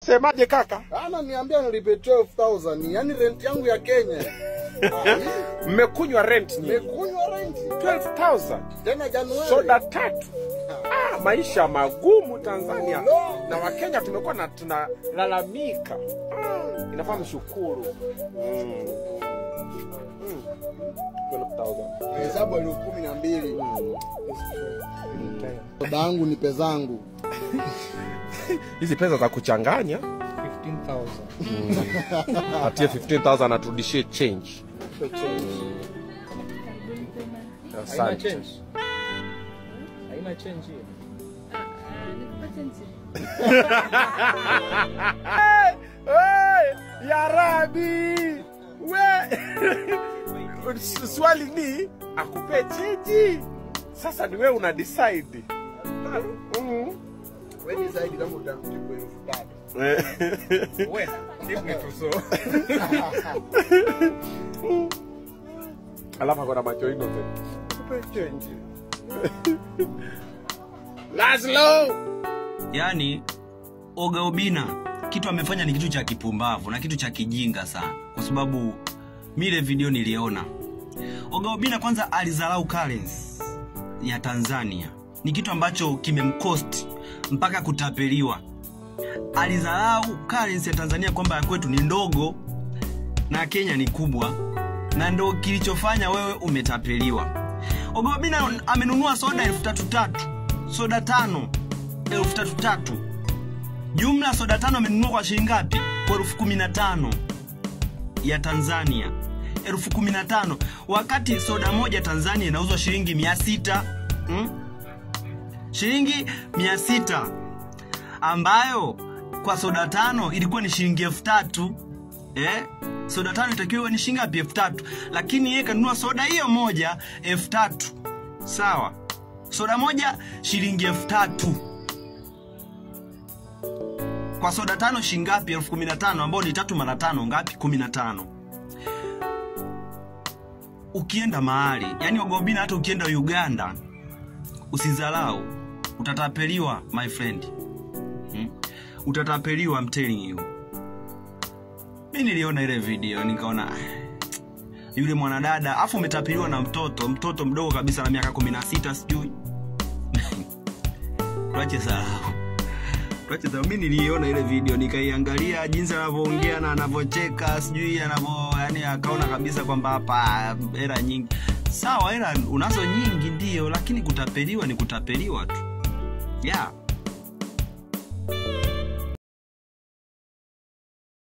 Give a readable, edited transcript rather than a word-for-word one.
Semaje kaka? Ana niambia nilipe 12,000, yani rent yangu ya Kenya. Mmekunywa rent nyingi. Nimekunywa rent 12,000. tena Januari. Soda tatu. Ah, maisha magumu Tanzania. Na Wakenya tumekuwa na tunalalamika. Inafaa mshukuru. 12,000. Hesabu 12,000. Soda yangu ni pesa zangu. Hizi pesa za kuchanganya 15,000. Atie 15,000 aturudishie change. Haina Asante. change. Haina change hiyo. Nikupe change. Hey, ya Rabbi. We. Swali ni akupe change. Sasa ni wewe una decide. Wewe decide kama utamtibu 3,000. We, tip ni tuso. Alafu akona macho innocent. Akupe change. Laszlo. Yaani Oga Obinna kitu amefanya ni kitu cha kipumbavu na kitu cha kijinga sana, kwa sababu mile video niliona Oga Obinna kwanza alizarau currency ya Tanzania. Ni kitu ambacho kimemcost mpaka kutapeliwa. Alizarau currency ya Tanzania kwamba ya kwetu ni ndogo na Kenya ni kubwa, na ndo kilichofanya wewe umetapeliwa. Oga Obinna amenunua soda 3,000, soda 5 3,000. Jumla soda 5 amenunua kwa shilingi ngapi? Kwa 15,000 ya Tanzania. 15,000, wakati soda moja Tanzania inauzwa shilingi 600. Shilingi 600, ambayo kwa soda 5 ilikuwa ni shilingi 3,000. Soda 5 itakiwa ni shilingi ngapi? 3,000. Lakini yeye kanunua soda hiyo moja 3,000. Sawa. Soda moja shilingi 3,000. Kwa soda 5 shilingi ngapi? 15,000, ambao ni 3 mara 5 ngapi? 15. Ukienda mahali, yani Oga Obinna, hata ukienda Uganda usidharau, utatapeliwa my friend. Utatapeliwa, I'm telling you. Mimi niliona ile video nikaona yule mwanadada, afu umetapeliwa na mtoto mdogo kabisa na miaka 16 sijui. Tuache sahau. Tuache sahau. Mimi niliona ile video nikaiangalia jinsi anavyoongea na anavyocheka, sijui anavyo, yani akaona kabisa kwamba hapa hela nyingi. Sawa, hela unazo nyingi ndio, lakini kutapeliwa ni kutapeliwa tu. Yeah.